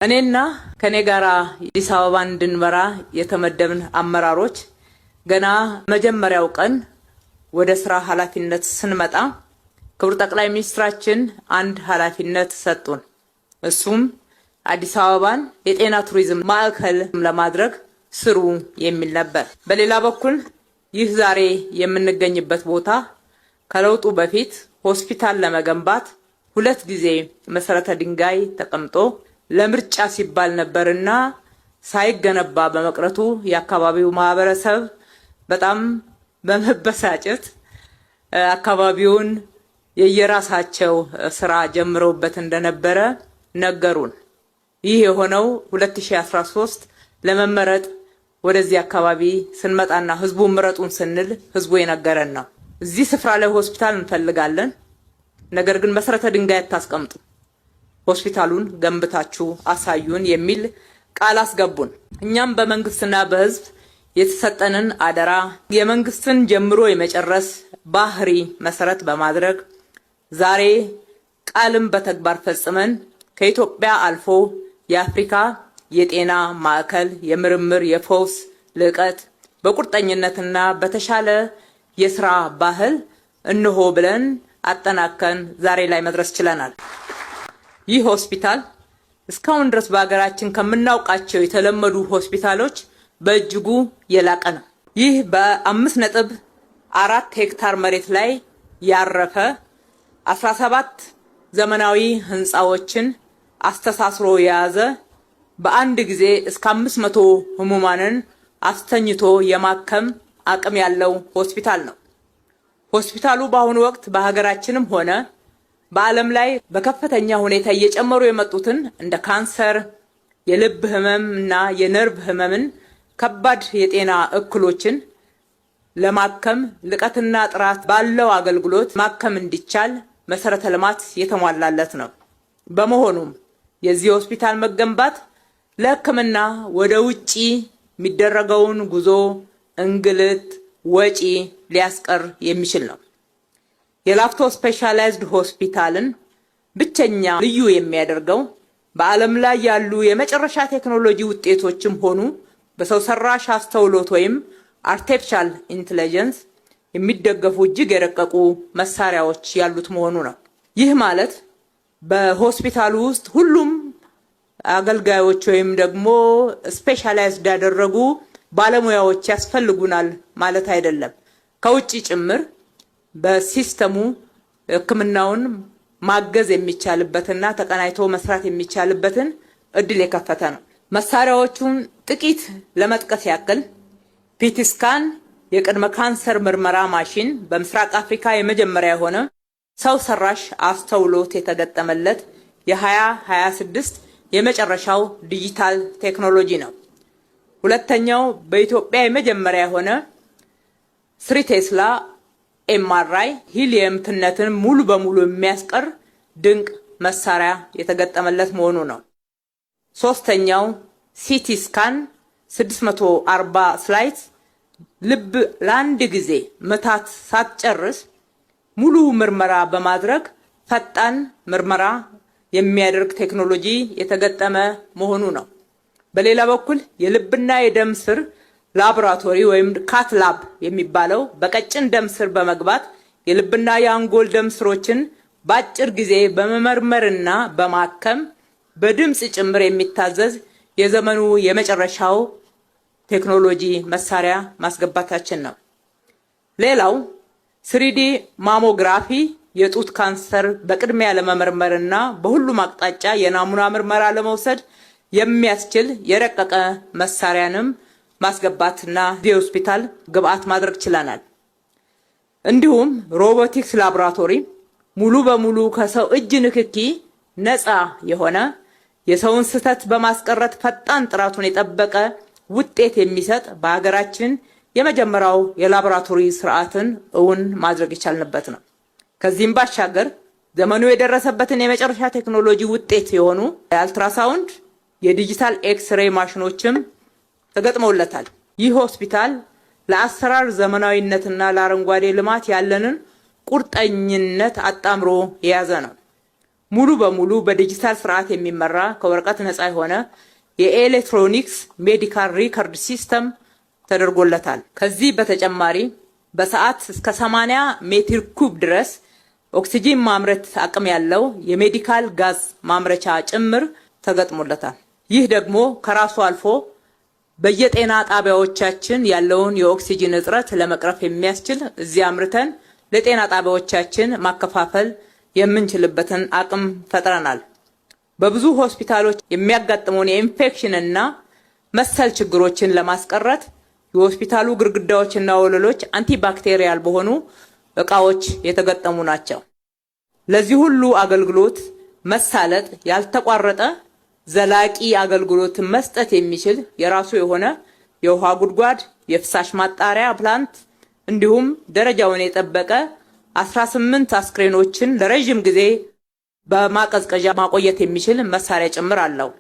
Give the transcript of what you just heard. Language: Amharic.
እኔና ከኔ ጋር አዲስ አበባ እንድንመራ የተመደብን አመራሮች ገና መጀመሪያው ቀን ወደ ስራ ኃላፊነት ስንመጣ ክቡር ጠቅላይ ሚኒስትራችን አንድ ኃላፊነት ሰጡን። እሱም አዲስ አበባን የጤና ቱሪዝም ማዕከል ለማድረግ ስሩ የሚል ነበር። በሌላ በኩል ይህ ዛሬ የምንገኝበት ቦታ ከለውጡ በፊት ሆስፒታል ለመገንባት ሁለት ጊዜ መሰረተ ድንጋይ ተቀምጦ ለምርጫ ሲባል ነበርና ሳይገነባ በመቅረቱ የአካባቢው ማህበረሰብ በጣም በመበሳጨት አካባቢውን የየራሳቸው ስራ ጀምረውበት እንደነበረ ነገሩን። ይህ የሆነው 2013 ለመመረጥ ወደዚህ አካባቢ ስንመጣና ህዝቡ ምረጡን ስንል ህዝቡ የነገረን ነው። እዚህ ስፍራ ላይ ሆስፒታል እንፈልጋለን፣ ነገር ግን መሰረተ ድንጋይ አታስቀምጡ፣ ሆስፒታሉን ገንብታችሁ አሳዩን የሚል ቃል አስገቡን። እኛም በመንግስትና በህዝብ የተሰጠንን አደራ የመንግስትን ጀምሮ የመጨረስ ባህሪ መሰረት በማድረግ ዛሬ ቃልም በተግባር ፈጽመን ከኢትዮጵያ አልፎ የአፍሪካ የጤና ማዕከል የምርምር፣ የፈውስ ልዕቀት በቁርጠኝነትና በተሻለ የስራ ባህል እንሆ ብለን አጠናከን ዛሬ ላይ መድረስ ችለናል። ይህ ሆስፒታል እስካሁን ድረስ በሀገራችን ከምናውቃቸው የተለመዱ ሆስፒታሎች በእጅጉ የላቀ ነው። ይህ በ5.4 ሄክታር መሬት ላይ ያረፈ 17 ዘመናዊ ህንፃዎችን አስተሳስሮ የያዘ በአንድ ጊዜ እስከ 500 ህሙማንን አስተኝቶ የማከም አቅም ያለው ሆስፒታል ነው። ሆስፒታሉ በአሁኑ ወቅት በሀገራችንም ሆነ በዓለም ላይ በከፍተኛ ሁኔታ እየጨመሩ የመጡትን እንደ ካንሰር፣ የልብ ህመም እና የነርቭ ህመምን ከባድ የጤና እክሎችን ለማከም ልቀትና ጥራት ባለው አገልግሎት ማከም እንዲቻል መሰረተ ልማት የተሟላለት ነው። በመሆኑም የዚህ ሆስፒታል መገንባት ለሕክምና ወደ ውጪ የሚደረገውን ጉዞ፣ እንግልት፣ ወጪ ሊያስቀር የሚችል ነው። የላፍቶ ስፔሻላይዝድ ሆስፒታልን ብቸኛ ልዩ የሚያደርገው በዓለም ላይ ያሉ የመጨረሻ ቴክኖሎጂ ውጤቶችም ሆኑ በሰው ሰራሽ አስተውሎት ወይም artificial intelligence የሚደገፉ እጅግ የረቀቁ መሳሪያዎች ያሉት መሆኑ ነው። ይህ ማለት በሆስፒታሉ ውስጥ ሁሉም አገልጋዮች ወይም ደግሞ specialized ያደረጉ ባለሙያዎች ያስፈልጉናል ማለት አይደለም። ከውጭ ጭምር በሲስተሙ ሕክምናውን ማገዝ የሚቻልበትና ተቀናጅቶ መስራት የሚቻልበትን እድል የከፈተ ነው። መሳሪያዎቹን ጥቂት ለመጥቀስ ያክል PET scan የቅድመ ካንሰር ምርመራ ማሽን በምስራቅ አፍሪካ የመጀመሪያ የሆነ ሰው ሰራሽ አስተውሎት የተገጠመለት የ2026 የመጨረሻው ዲጂታል ቴክኖሎጂ ነው። ሁለተኛው በኢትዮጵያ የመጀመሪያ የሆነ 3 tesla MRI ሂሊየም ትነትን ሙሉ በሙሉ የሚያስቀር ድንቅ መሳሪያ የተገጠመለት መሆኑ ነው። ሶስተኛው CT scan 640 slice ልብ ለአንድ ጊዜ ምታት ሳትጨርስ ሙሉ ምርመራ በማድረግ ፈጣን ምርመራ የሚያደርግ ቴክኖሎጂ የተገጠመ መሆኑ ነው። በሌላ በኩል የልብና የደም ስር ላቦራቶሪ ወይም cath lab የሚባለው በቀጭን ደም ስር በመግባት የልብና የአንጎል ደም ስሮችን በአጭር ጊዜ በመመርመርና በማከም በድምፅ ጭምር የሚታዘዝ የዘመኑ የመጨረሻው ቴክኖሎጂ መሳሪያ ማስገባታችን ነው። ሌላው 3D mammography የጡት ካንሰር በቅድሚያ ለመመርመርና በሁሉም አቅጣጫ የናሙና ምርመራ ለመውሰድ የሚያስችል የረቀቀ መሳሪያንም ማስገባትና የሆስፒታል ግብአት ማድረግ ችለናል። እንዲሁም ሮቦቲክስ ላቦራቶሪ ሙሉ በሙሉ ከሰው እጅ ንክኪ ነፃ የሆነ የሰውን ስህተት በማስቀረት ፈጣን ጥራቱን የጠበቀ ውጤት የሚሰጥ በሀገራችን የመጀመሪያው የላቦራቶሪ ስርዓትን እውን ማድረግ የቻልንበት ነው። ከዚህም ባሻገር ዘመኑ የደረሰበትን የመጨረሻ ቴክኖሎጂ ውጤት የሆኑ የአልትራሳውንድ፣ የዲጂታል ኤክስሬ ማሽኖችም ተገጥመውለታል። ይህ ሆስፒታል ለአሰራር ዘመናዊነትና ለአረንጓዴ ልማት ያለንን ቁርጠኝነት አጣምሮ የያዘ ነው። ሙሉ በሙሉ በዲጂታል ስርዓት የሚመራ፣ ከወረቀት ነፃ የሆነ የ electronics medical record system ተደርጎለታል። ከዚህ በተጨማሪ በሰዓት እስከ 80 ሜትር ኩብ ድረስ ኦክሲጂን ማምረት አቅም ያለው የ medical gas ማምረቻ ጭምር ተገጥሞለታል። ይህ ደግሞ ከራሱ አልፎ በየጤና ጣቢያዎቻችን ያለውን የኦክሲጂን እጥረት ለመቅረፍ የሚያስችል፣ እዚህ አምርተን ለጤና ጣቢያዎቻችን ማከፋፈል የምንችልበትን አቅም ፈጥረናል። በብዙ ሆስፒታሎች የሚያጋጥመውን የኢንፌክሽን እና መሰል ችግሮችን ለማስቀረት የሆስፒታሉ ግድግዳዎችና ወለሎች antibacterial በሆኑ እቃዎች የተገጠሙ ናቸው። ለዚህ ሁሉ አገልግሎት መሳለጥ ያልተቋረጠ ዘላቂ አገልግሎት መስጠት የሚችል የራሱ የሆነ የውሃ ጉድጓድ፣ የፍሳሽ ማጣሪያ plant እንዲሁም ደረጃውን የጠበቀ 18 አስክሬኖችን ለረዥም ጊዜ በማቀዝቀዣ ማቆየት የሚችል መሳሪያ ጭምር አለው።